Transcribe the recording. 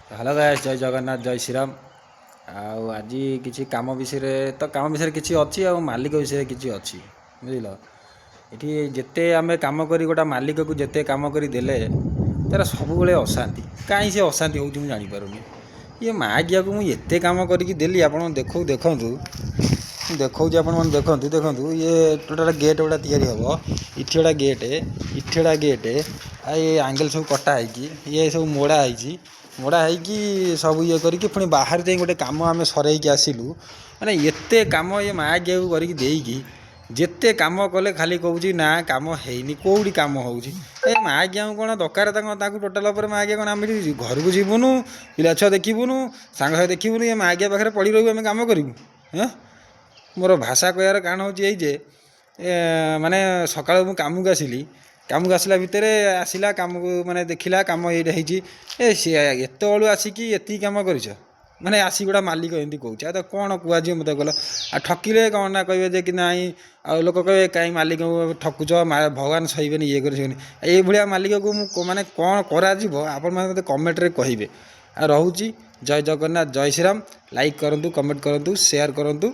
Hello guys, ଜୟ ଜଗନ୍ନାଥ, ଜୟ ଶ୍ରୀରାମ। ଆଉ ଆଜି କିଛି କାମ ବିଷୟରେ ତ କାମ ବିଷୟରେ କିଛି ଅଛି ଆଉ ମାଲିକ ବିଷୟରେ କିଛି ଅଛି, ବୁଝିଲ। ଏଠି ଯେତେ ଆମେ କାମ କରି ଗୋଟେ ମାଲିକକୁ ଯେତେ କାମ କରି ଦେଲେ ତାର ସବୁବେଳେ ଅଶାନ୍ତି। କାହିଁ ସେ ଅଶାନ୍ତି ହେଉଛି, ମୁଁ ଜାଣିପାରୁନି। ଇଏ ମାଆଗିଆକୁ ମୁଁ ଏତେ କାମ କରିକି ଦେଲି। ଆପଣ ଦେଖଉ ଦେଖନ୍ତୁ, ମୁଁ ଦେଖାଉଛି, ଆପଣମାନେ ଦେଖନ୍ତୁ। ଦେଖନ୍ତୁ, ଇଏ ଟୋଟାଲ୍ ଗେଟ୍ ଗୁଡ଼ା ତିଆରି ହେବ। ଏଠି ଗୋଟେ ଗେଟ୍, ଏଠି ଗୋଟେ ଗେଟ୍। ଆଉ ଏ ଆଙ୍ଗେଲ୍ ସବୁ କଟା ହେଇକି, ଇଏ ସବୁ ମୋଡ଼ା ହେଇଛି। ମୋଡ଼ା ହେଇକି ସବୁ ଇଏ କରିକି ପୁଣି ବାହାରେ ଯାଇ ଗୋଟେ କାମ ଆମେ ସରେଇକି ଆସିଲୁ। ମାନେ ଏତେ କାମ ଇଏ ମାଆଗିଆକୁ କରିକି ଦେଇକି, ଯେତେ କାମ କଲେ ଖାଲି କହୁଛି, ନା କାମ ହେଇନି। କେଉଁଠି କାମ ହେଉଛି? ଏ ମାଆଗିଆଙ୍କୁ କ'ଣ ଦରକାର? ତାଙ୍କୁ ଟୋଟାଲ୍ ଉପରେ ମାଆଗିଆ କ'ଣ? ଆମେ ଘରକୁ ଯିବୁନୁ, ପିଲା ଛୁଆ ଦେଖିବୁନୁ, ସାଙ୍ଗସାଥି ଦେଖିବୁନୁ, ଏ ମାଆଗିଆ ପାଖରେ ପଡ଼ି ରହିବୁ, ଆମେ କାମ କରିବୁ? ହେଁ, ମୋର ଭାଷା କହିବାର କାରଣ ହେଉଛି ଏଇ ଯେ ମାନେ ସକାଳୁ ମୁଁ କାମକୁ ଆସିଲି। କାମକୁ ଆସିଲା ଭିତରେ ଆସିଲା କାମକୁ, ମାନେ ଦେଖିଲା କାମ ଏଇଟା ହେଇଛି। ଏ ସିଏ ଏତେବେଳୁ ଆସିକି ଏତିକି କାମ କରିଛ? ମାନେ ଆସିକି ଗୋଟେ ମାଲିକ ଏମିତି କହୁଛି, ଆଉ ତ କ'ଣ କୁହାଯିବ ମୋତେ କହିଲ? ଆଉ ଠକିଲେ କ'ଣ ନା କହିବେ ଯେ କି ନାଇଁ, ଆଉ ଲୋକ କହିବେ, କାହିଁ ମାଲିକଙ୍କୁ ଠକୁଛ, ଭଗବାନ ସହିବେନି, ଇଏ କରିବେନି। ଏଇଭଳିଆ ମାଲିକକୁ ମୁଁ ମାନେ କ'ଣ କରାଯିବ, ଆପଣମାନେ ମୋତେ କମେଣ୍ଟରେ କହିବେ। ଆଉ ରହୁଛି, ଜୟ ଜଗନ୍ନାଥ, ଜୟ ଶ୍ରୀରାମ। ଲାଇକ୍ କରନ୍ତୁ, କମେଣ୍ଟ କରନ୍ତୁ, ସେୟାର କରନ୍ତୁ।